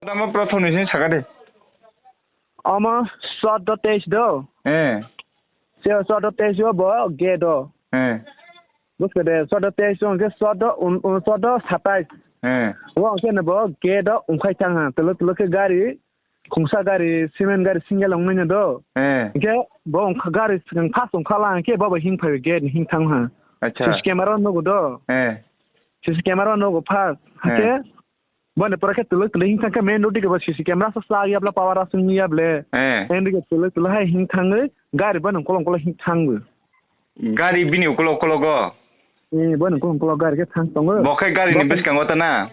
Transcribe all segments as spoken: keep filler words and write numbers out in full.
Tamo prothom ni sini saka de. Omo soddo teis do. Eh. Se soddo teis o bo gate o. Eh. Buskade soddo teis o hwnkhe soddo un, un, soddo satais. Eh. O hwnkhe no bo gate o wngkhai thang ha. Tolo tolo khe gari, khungsa gari, cement gari single wngmani do. Eh. Hwnkhe bo wngkha gari swkang first wngkha la hwnkhe bo bo hing phai gate ni hing thang ha. Acha. C C camera o nugo do. Eh. C C camera o nugo first. Eh. Hwnkhe Boni pore khe twlwi twlwi hing thang khe main road digi bo C C camera sa sa ya bla power aswng ya ble. Eh. Main road digi twlwi twlwi hai hing thangwi gari boni ukolog ukolog hing thangwi. Gari bini ukolog ukologo? Eh, boni ukolog ukolog gari khe thang tongo. Bo khe gari ni bwskango ta na?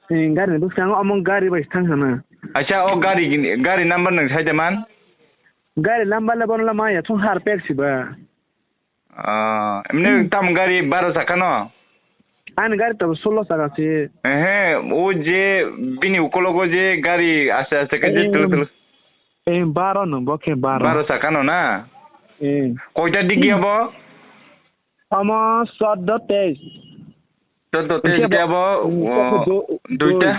Eh, gari ni bwskango omo gari bai thang hana. Acha, o gari, gari number nwng sai de man? Gari number le bono la maya thung har pek si ba. Ah, emne Hmm. Tam gari baro chakha no? Ani gari to solo chakha se. Ehe, o je bini ukologo je gari aste aste khe je Em. Tulu tulu. Em, baro no, bo khe baro. Baro chakha no na? Em. Koita digi Hmm. Abo? Omo soddo teis. Soddo teis Hwnkhe khe abo, abo, hmm, o, hwnkhe do-, duita?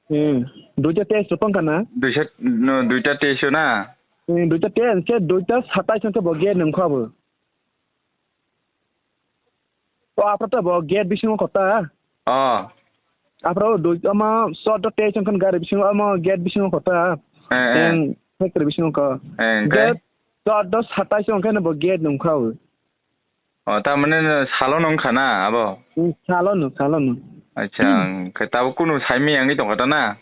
Dui. Hmm, duita teis to tongkha na? Duisa, no, duita teis o na? Hmm, duita teis, hwnkhe duita satais hwnkhe bo gate nungkha bo. O, aphra to bo gate bisingo kota. Oh. Aphra o dui, ama soddo teis wngkha gari bisingo, ama gate bisingo kota. Eh, eh. Teng factory bisingo ko. Eh, hwnkhe? Gate soddo satais wngkha no bo gate nungkha o. Oh, ta mane no salo nungkha na abo? Hmm, salo no, salo no. Acha, hmm. Hwnkhe tabo kunu saimaya wngwi tongkha ta na?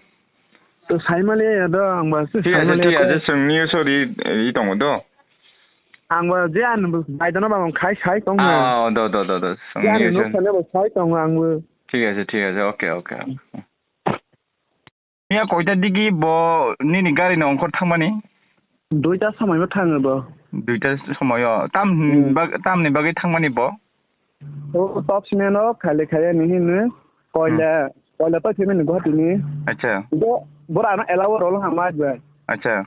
To saimaliya ya do, ang ba se thik ase, saimaliya thik ase, to. Chwng news o ri, ri tongo do. Ang ba je ani bo baidano ba ang khai sai tongo. Ah, do, do, do, do. Chwng je ani news o. Nukha ne bo sai tongo ang bo. Thik ase, thik ase. Okay, okay. Miya koita digi bo nini gari ni ongkhor thangmani? Duita somoi bo thango bo. Duita somoi o. Tam Hmm. bag-, tamni bagwi thangmani bo? O top cement o khaile khaile ni hino koila, hmm, koila pai phimani Guwahati ni. Acha. Bo, bora ano elawo rolo hama ba. Acha.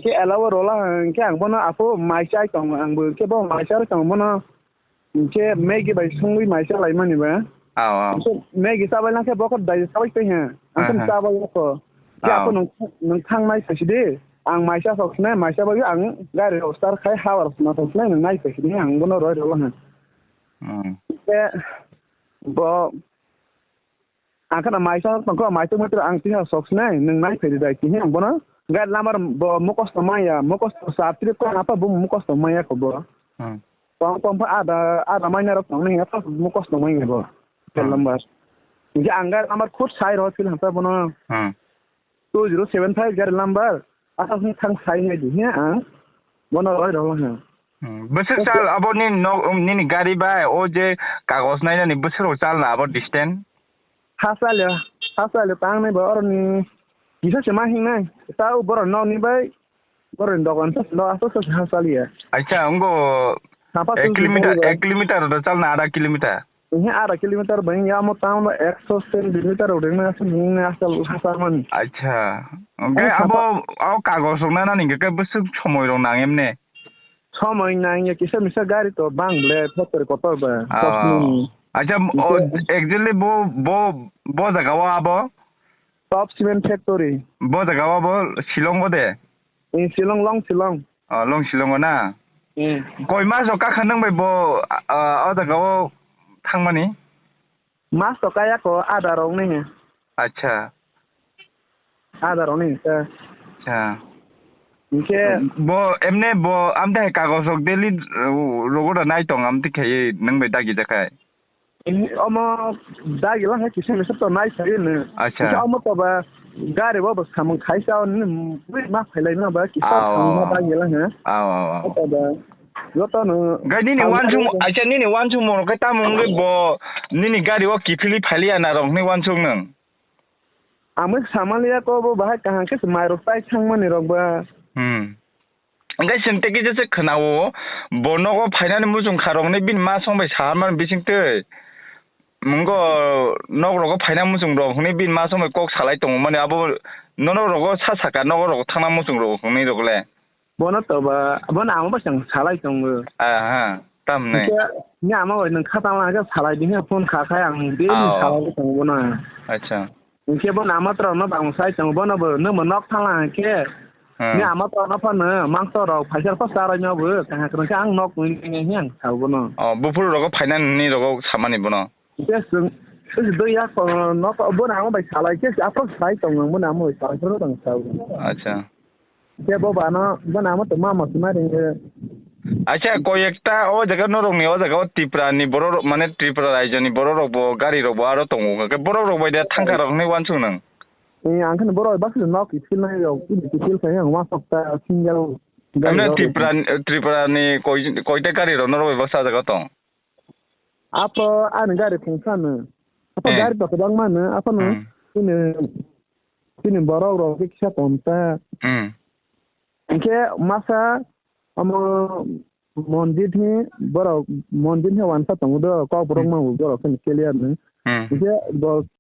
Ke elawo rola hang ke ang bono apo mai chai tong ang bo ke bo mai chai tong bono. Hwnkhe Maggie bai songwi mai chalaimani ba. Aw, aw. Hwnkhe Maggie chabailangkhe bokhok dai chabai taiha. Ang khe, aha, chabai yakho. Khe, aw, aphuru nwng, nwng thang nai phaisidi. Ang mai chakhok sinai, mai chabai ang gari rok start khai ha bar sima thok sinai nwng nai phaisidi ang bono roi rwlaha. Hmm. Khe bo Ang kheno mai chok tongkho, mai chok maitor ang tiha sok sinai, nwng nai phaidi dai, tihi ang bono gari lamar bo mukosto maya, mukosto sa trip ko apa bo mukosto maya ko bo. Hmm. Pom pom pha ada, ada maina rok tong nai apa mukosto maya bo. Hmm. Tel lambar. Hingke ang gari lamar khut sai ro sil hamsa bono. Hmm. Two zero seven five gari lambar. Asal sini thang sai nai di, he, ang bono roi rok ha. Hmm, bwswk sal abo ni nok, um, nini gari bai o je kagoj nainani bwswk rok chalna abo distance? Ha salya, ha salya tang nai ba oroni kisa se ma hing nai. Ta o borok nok ni bai, borok ni dogan sa, nok aswk aswk ha salya. Acha, ongo Sapa ek kilometer, bai. Ek kilometer do chalna ada kilometer. Ehe, ada kilometer bai ya mo town ba ekso centimeter rok rengna aswk hing nai asal ha salmani. Acha. Oke, eh, abo, sapa- abo kagoj rok nainani hingke bwswk somoi rok nang emne? Somoi nangya kisa misa gari to bang ble factory kotor ba, ah, sosni. Acha, o, exactly bo, bo, bo jaga o abo? Top Cement Factory. Bo jaga o abo Shillong o de? Eh, Shillong, Long Shillong. Oh, Long Shillong o na? Eh. Koi mas o kakha nang bai bo, ah, o jaga o thangmani? Mas to kaya ko ada rok ni. Acha. Ada rok ni ta. Acha. Hingke bo emne bo amte hai kagos rok daily, uh, rogo da nai tong amte khai nang bai dagi da khai. Ini omo dagi lang hai kisa misa to nai sai ne. Acha. Hingke omo to ba gari bo bo samung khai sa ni ma phailai na ba kisa samung ma dagi lang ha. Aw, aw, aw. Omo to ba. Joto no. Gai nini wansung, acha nini wansung mo khe tamo wngwi bo nini gari o kiphilwi phailiya na rok ni wansung nang. Ang bai samaliya ko bo bahai kaham khe mai rok tai thangmani rok ba. Hmm. Hingke chwng tei kisa se khwnao bo nogo phainani muchung kha rok ni bini ma song bai saharmani bising twi. Mungo nok rogo phaina muchung rok hwnwi bini ma song bai kok salai tongmani abo nono rogo sa saka nogo rogo thangna muchung rok hwnwi rok le. Bono to ba, bono ama bai chwng salai tongo. Aha, tamni. Hingke ni ama bai nwng kha tangma khe salai di hwnwi phone kha khai ang daily salai tongo bono. Acha. Hwnkhe bo nama torokno bang sai tongo, bono bo nwng bo nok thangla hwnkhe. Hmm. Ni ama torokno phano mangso rok phaisa phas charwino bo kaham kwrwngkhe ang nok nwi nwi nwi ang sao bono. Oh, buphuru rogo phainani rogo samani bono. Hwnkhe chwng, chwng dui yak, uh, nok, bono ama bai salai khe aphok sai tongo, bono ama bai salai phuru tong sao. Acha. Khe bo bano, bo namo tongma amo sima ringye. Acha, koi ekta o jaga norokni o jaga o Tripura ni borok rok, mane Tripura raijo ni borok rok bo gari rok bo aro tongo. Khe borok rok bai da thangka rok hinwi uansuk nang. Eh, ang kheno borok bai baksa nok skill nai rok, ini skill khai ang uansuk ta single gari Amne rok. Tripura, Tripura ni koi, koita gari rok norok bai baksa jaga tong? Apo ani gari khungsa no. Apo Eh. Gari to kwbangma no, apo no. Hmm. Ini, ini borok rok kisa tonta. Hmm. Hwnkhe masa omo mondir hi borok mondir hi wansa tongo do, kok borok Hmm. Mango borok khe clear no. Hmm. Hwnkhe bo